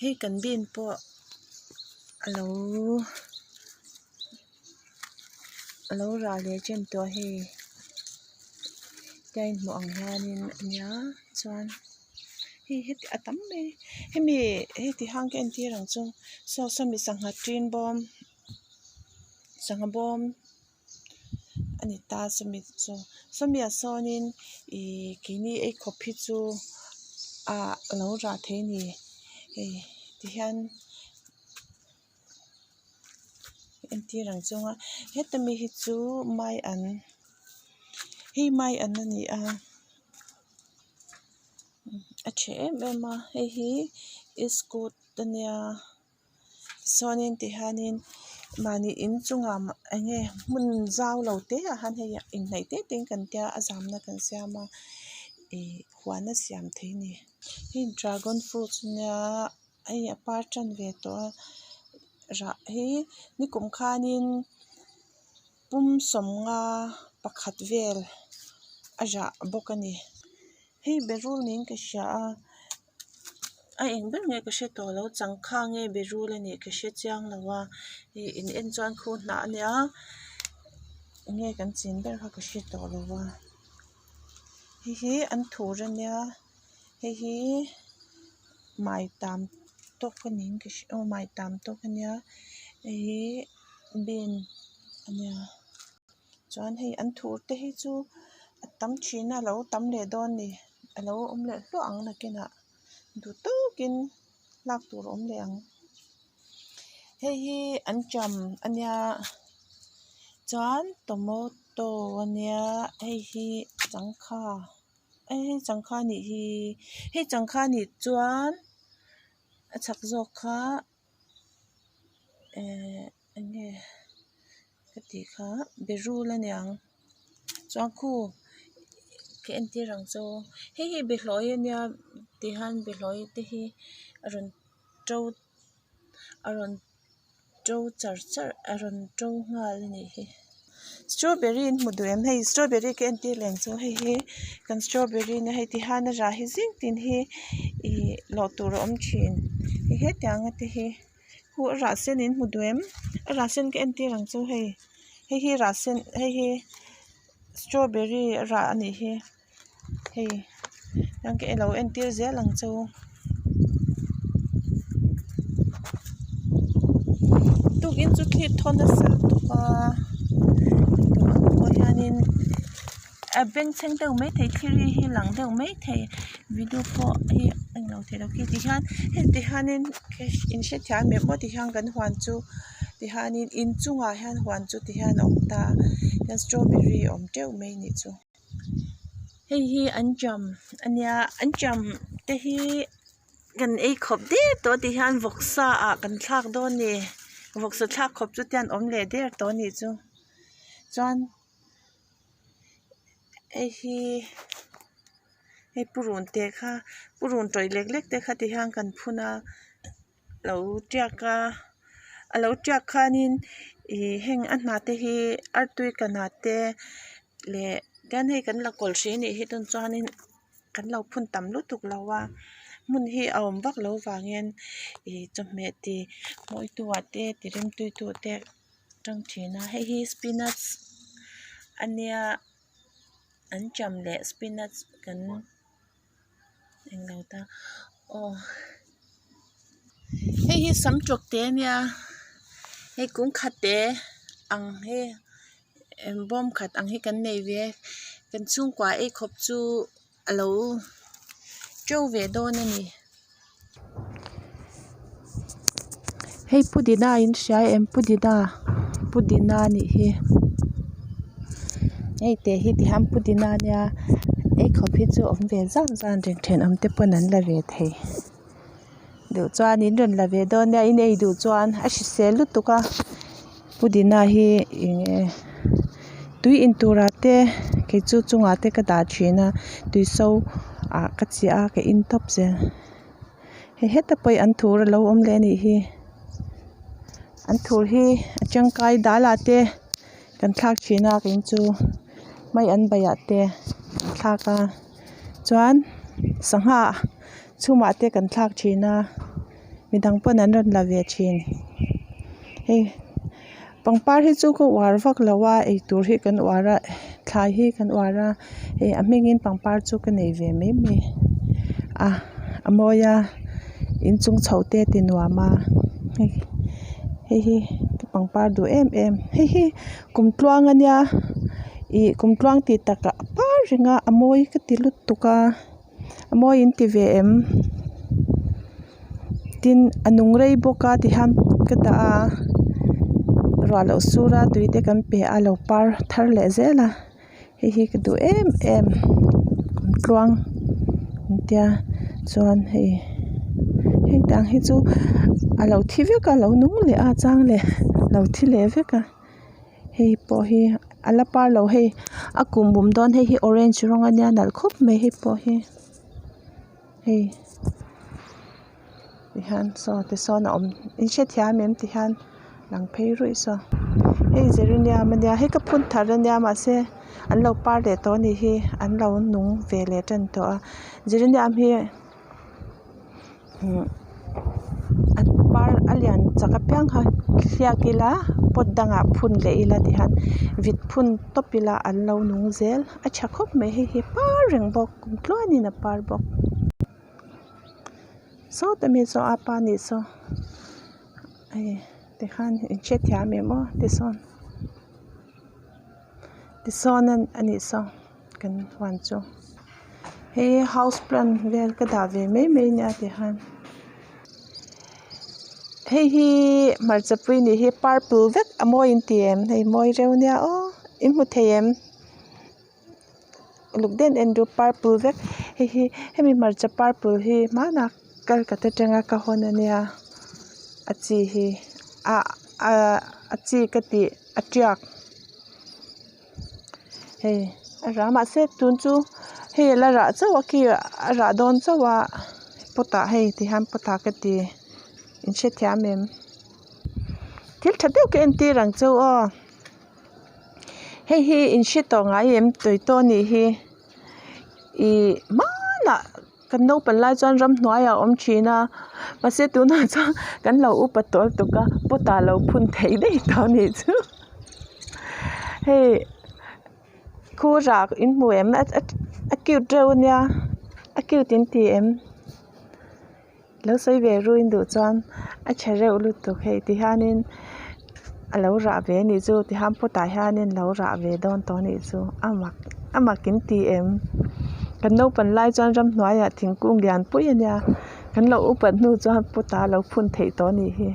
Hei kan bean pawh a lo a lo rah leh ṭan tawh a hei tia in hmuh ang hianin a nia chuan hei heti a tam mai hemi heti hang ka entir ang chu saw sawmi sangha ṭin bawm sangha bawm a ni ta sawmi chu sawmi ah sawnin ihh keini ei khawp hi chu ah a lo rah thei a ni hei tihian entir ang chung a heta mi hi chu mai an hei mai an a ni a a tha em em a hei hi iskut a nia chuanin tihianin mahni inchungah eng nge hmun zau lo te ah hian hei inhnaih te te in kan tia a zamna kan siam a ih huan a siam theih a ni hei dragon fruit a nia hei a par tan ve tawh a rah hi nikum khanin pum sawmnga pakhat vel a rah bawk a ni hei berul niin ka hria a a eng ber nge ka hre tawh lo changkha nge berul a nih ka hre chiang lo a ih in en chuan khu hnah a nia eng nge kan chin ber kha ka hre tawh lo a hei hi an thur a nia hei hi maitam tawk a niin ka hria aw maitam tawk a nia hei hi bean a nia chuan hei an thur te hi chu a tam thin a a lo tam leh dawn a ni a lo awm leh hluah ang nakinah duh tawkin lak tur a awm leh ang hei hi anṭam a nia chuan tomato a nia hei hi changkha hei hi changkha a nih hi hei changkha a nih chuan a chhak zawk kha ehh eng nge ka tih kha berul a niang chuan khu ka entir ang chu hei hi behlawi a nia tihian behlawi te hi a rawn to a rawn to char char a rawn to nghal a nih hi strawberry in hmu duh em hei strawberry ka entir leh ang chu hei hi kan strawberry nia hei tihian a rah hi zing tin hi ih lawh tur a awm thin hei hetiang a te hi huh a rah sen in hmu duh em a rah sen ka entir ang chu hei hei hi rah sen hei hi strawberry a rah a nih hi hei hian ka lo entir zel ang chu tukin chu thli thaw nasa lutuk a tunah hianin a bengchheng deuh maithei thil ri hi lang deuh maithei video pawh hi a englo theilo khi tihian heti hianin in hrethiam em aw tihian kan huan chu tihianin inchungah hian huan chu tihian a awm ta a strawberry a awm teuh mai a nih chu. Hei hi anṭam a nia anṭam te hi kan ei khawp der tawh ti hian vawksa ah kan thlak dawn a ni vawksa thlak khawp chu tian awm leh der tawh a nih chu chuan hei hi hei purun te kha purun tawih lek lek te kha ti hian kan phun a lo tiak a a lo tiak khanin ih heng a hnah te hi artui kanah te leh tian hei kan la kawlh hrih anih hi tun chuanin kan lo phun tam lutuk lo a hmun hi a awm vak lo vangin ih chawhmeh ti mawitu ah te ti rimtui tu te a tang thin a hei hi spinach ania anṭam leh spinach kan englo ta aw hei hi sam tawk te ania hei kung khat te ang hi bawm khat ang hi kan nei ve kan chhungkua ei khawp chu a lo to ve dawn a ni. Hei pudina in hria em pudina pudina a nih hi hei teh hi tihian pudina ania ei khawp hi chu awm ve zan zan reng thenawm te pawn an la ve thei duh chuan in rawn la ve dawn nia in ei duh chuan a hrisel lutuk a pudina hi eng nge tui in turah te kei chu chungah te ka dah thin a tui so ah ka chiah a ka in tawp zel hei heta pawh hi an thur alo awm leh anih hi an thur hi a tangkai dal ah te kan thlak thin a kei chu mai an baih ah te kan thlak a chuan sangha chhumah te kan thlak thin a. Midang pawn an rawn la ve thin hei pangpar hi chu ka uar vak lo a eitur hi kan uar a thlai hi kan uar a hei a hmingin pangpar chu ka nei ve mai mai a a mawi a inchung chho te a ti nuam a hei hei hi ka pangpar duh em em hei hi kumtluang a nia ih kumtluang tih takah a par reng a a mawi ka ti lutuk a. A mawi in ti ve em tin a nung rei bawk a ti hian ka dah a ruah loh sur a tui te kan pe a lo par thar leh zel a hei hi ka duh em em kumtluang an tia chuan hei heng hi chu a lo thi vek a lo nung leh a chang leh lo thi leh vek a. Hei pawh hi a la par lo hei a kum bum dawn hei hi orange rawng ania nalh khawp mai hei pawh hi hei tihian saw tisawn a awm in hrethiam em tihian lang phei ruih saw hei geranium ania hei ka phun thar ania mahse an lo par leh tawh anih hi an lo nung ve leh tan tawh a geranium hi. A par a lian chak apiang kha hliak ila pot dangah phun leh ila tihian vit phun tawp ila an lo nung zel a tha khawp mai hei hi par reng bawk kum tluanin a par bawk sawta mi saw apa anih saw hei tikhan in hrethiam em aw tisawn tisawn anih saw. Kan huan chu hei house plant vel ka dah ve mai mai nia ti hian hei hi hmarcha pui nih hi purple vek a mawi in ti em hei mawi reuh nia aw in hmu thei em uluk deuh in en ru purple vek hei hi hemi hmarcha purple hi hmanah Calcutta atanga ka hawn ania a chi hi ah a chi ka tih a tiak. Hei a rah mahse tun chu hei a la rah chauh a khi a rah dawn chauh a pot ah hei ti hian pot ah ka ti in hrethiam em thil tha deuh ka entir ang chu aw hei hi in hre tawh ngai em tawitaw anih hi ih hmanah. Kan naupan lai chuan ramhnuaiah a awm thin a mahse tunah chuan kan lo upa tawh lutuk a pot ah lo phun theih daih tawh a nih chu hei khu rah in hmu em a cute reuh a nia a cute in ti em lo sawi ve ru in duh chuan a tha reuh lutuk hei ti hianin a lo rah ve a nih chu tihian pot ah hianin lo rah ve dawn tawh a nih chu a mak a mak in ti em kan naupan lai chuan ramhnuaiah thingkung lian pui a nia kan lo upat hnu chuan pot ah a lo phun theih tawh a nih hi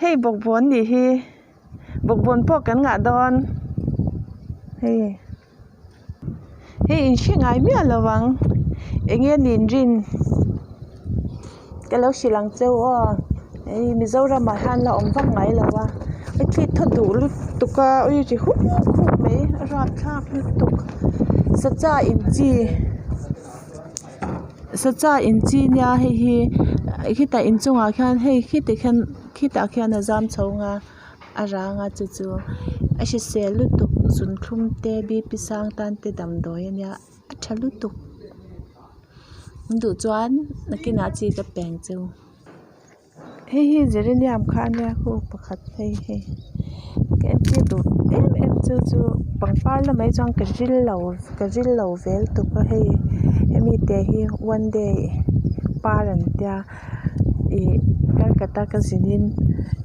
hei bawkbawn nih hi bawkbawn pawh kan ngah dawn hei hei in hre ngai miah lo ang eng nge nin rin ka lo hrilh ang cheu aw hei Mizoram ah hian la awm vak ngai lo a a thli thaw duh lutuk a ui ri huk huk mai a rapthlak lutuk sacha in chi sacha in chi nia hei hi khitah inchungah khian hei khitah khian khitah khian a zam chho ang a. A rang a chu chu a hrisel lutuk zunthlum te b p sang tan te damdawi a nia a tha lutuk an duh chuan nakinah chi ka pe ang cheu hei hi geranium kha a nia khu pakhat hei hei ka entir duh em em chu chu pangpar lamah hi chuan ka ril lo ka ril lo ve lutuk a hei hemi te hi one day par an tia. Ih Calcutta ka zinin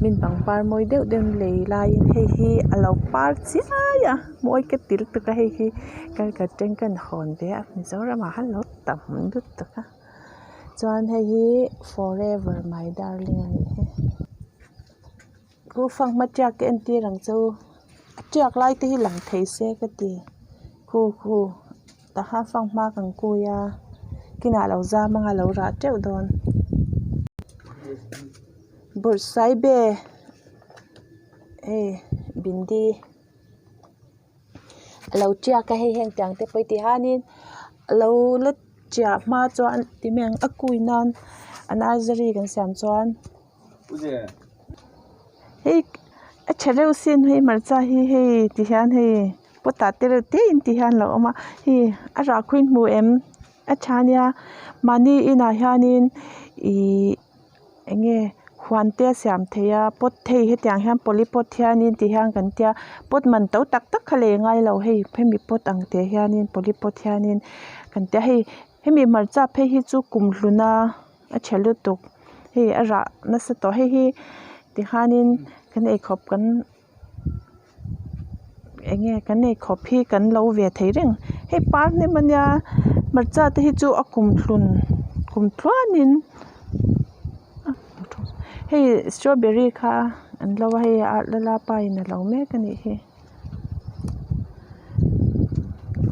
min pangpar mawi deuh deuh in lei laiin hei hi a lo par chiai a mawi ka ti lutuk a hei hi Calcutta atang ka hawn ve a Mizoram ah khan lo tam lutuk a chuan hei hi forever my darling a nih hi chu fanghma tiak ka entir ang chu a tiak lai te hi lang thei se ka ti khu khu. Tah khan fanghma kan kui a kinah lo zam anga lo rah teuh dawn bawrhsaibe hei bindi a lo tiak a hei heng tiang te pawh hi ti hianin a lo la tiah hma chuan ti mai ang a kui nan a nursery kan siam chuan. Hei a tha reuh sin hei hmarcha hi hei ti hian hei pot ah te reuh te in ti hian a lo awm a hei a rah khu in hmu em a tha ania mahni inah hianin ihh. Eng nge huan te a siam theih a pot hei hetiang hian poly pot hianin ti hian kan tia pot man to tak tak kha lei ngai lo hei hemi pot ang te hianin poly pot hianin kan tia hei hemi hmarcha phei hi chu kum hlun a a tha lutuk hei a rah nasa tawh hei hi tikhanin kan eikhawp kan eng nge kan eikhawp hi kan lo ve thei reng hei par hnem ania hmarcha te hi chu a kum hlun kum tluanin hei strawberry kha an lo a hei a la pa in a lo mek a nih hi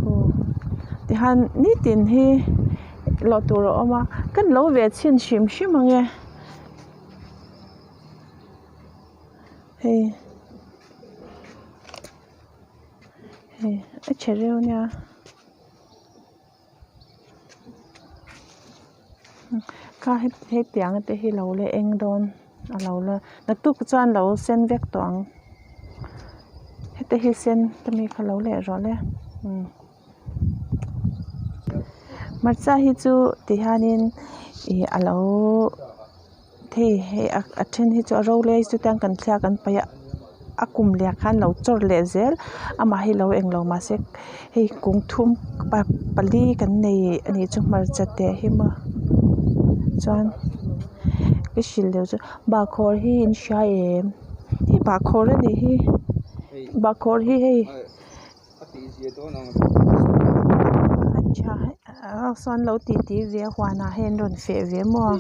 aw tihian nitin hi lawh tur a awm a kan lo ve chhin hrim hrim ang e. Hei hei a chhe reuh ania kha hetiang te hi lo la eng dawn a lo la naktuk chuan lo sen vek tawh ang heti hi sen te mi kha lo leh rawh le umm hmarcha hi chu ti hianin ih a lo. Hei hei a then hi chu a ro lai chu tiang kan thliak an paih a a kum leh khan lo chawr leh zel amah hi lo englo mahse hei kung thum pali kan nei anih chu hmarcha teh hi maw chuan ka hrilh loh chu bahkhawr hi in hria em hei bahkhawr anih hi bahkhawr hi hei. Sawn lo tih tih ve a huanah hian an rawn feh ve maw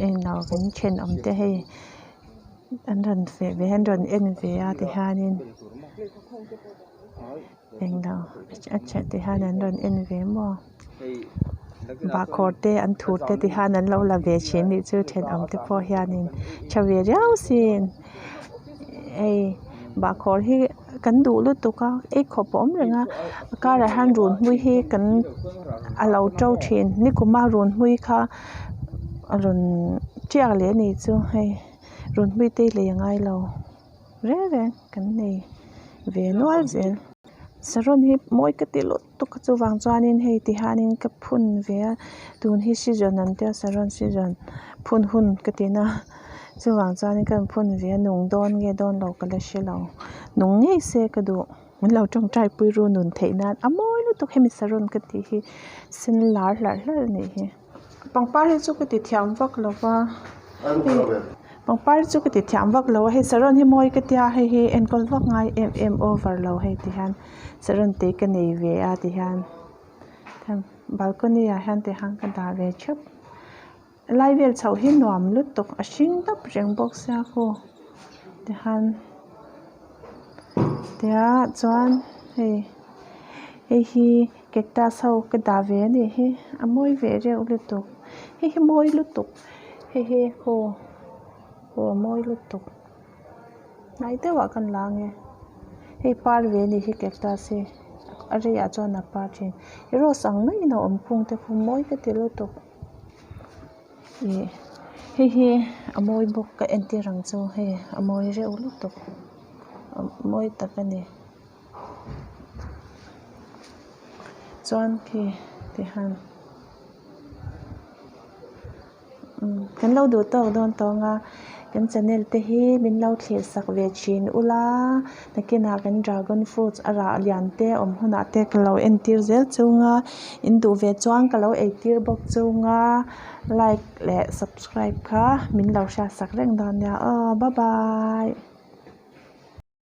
englo kan thenawm te hei an rawn feh ve an rawn en ve a tihianin englo a then te hian an rawn en ve maw bahkhawr te an thur te tihian an lo la ve thin anih chu thenawm te pawh hianin tha ve riau sin hei bahkhawr hi. Kan duh lutuk a ei khawp a awm reng a a karah hian runhmui hi kan a lo to thin nikuma runhmui kha a rawn tiak leh a nih chu hei runhmui te hi lei a ngai lo reng reng kan nei ve nual zel saron hi mawi ka ti lutuk a chuvang chuanin hei ti hianin ka phun ve a tun hi season an tia saron season phun hun ka ti na. Chuvang chuanin ka rawn phun ve a nung dawn nge dawn lo ka la hre lo nung ngei se ka duh min lo tawngtai pui ru nun theih nan a mawi lutuk hemi saron ka tih hi sen lar hlarh hlarh a nih hi pangpar hi chu ka ti thiam vak lo va hei pangpar hi chu ka ti thiam vak lo a hei saron hi mawi ka tia hei hi enkawl vak ngai em em over lo hei ti hian saron te ka nei ve a ti hian balcony ah hian ti hian ka dah ve theuh. Lai vel chhoh hi nuam lutuk a hring dap reng bawk sia khu tihian tia chuan hei hei hi cactus ho ka dah ve a nih hi a mawi ve reuh lutuk hei hi mawi lutuk hei hi khu khu a mawi lutuk hnai deuhah khan la ang e hei par ve a nih hi cactus hi a reiah chuan a par thin rose ang maiin a awm khung te khu mawi ka ti lutuk. Ih hei hi a mawi bawk ka entir ang chu hei a mawi reuh lutuk a mawi tak a ni chuan khi tihian umm kan lo duh tawk dawn tawng a. Kan channel te hi min lo thlir sak ve thin ula nakinah kan dragon fruits a rah lian te awm hunah te ka lo entir zel chung a in duh ve chuan ka lo eitir bawk chung a like leh subscribe kha min lo hriat sak reng dawn nia aw bye bye.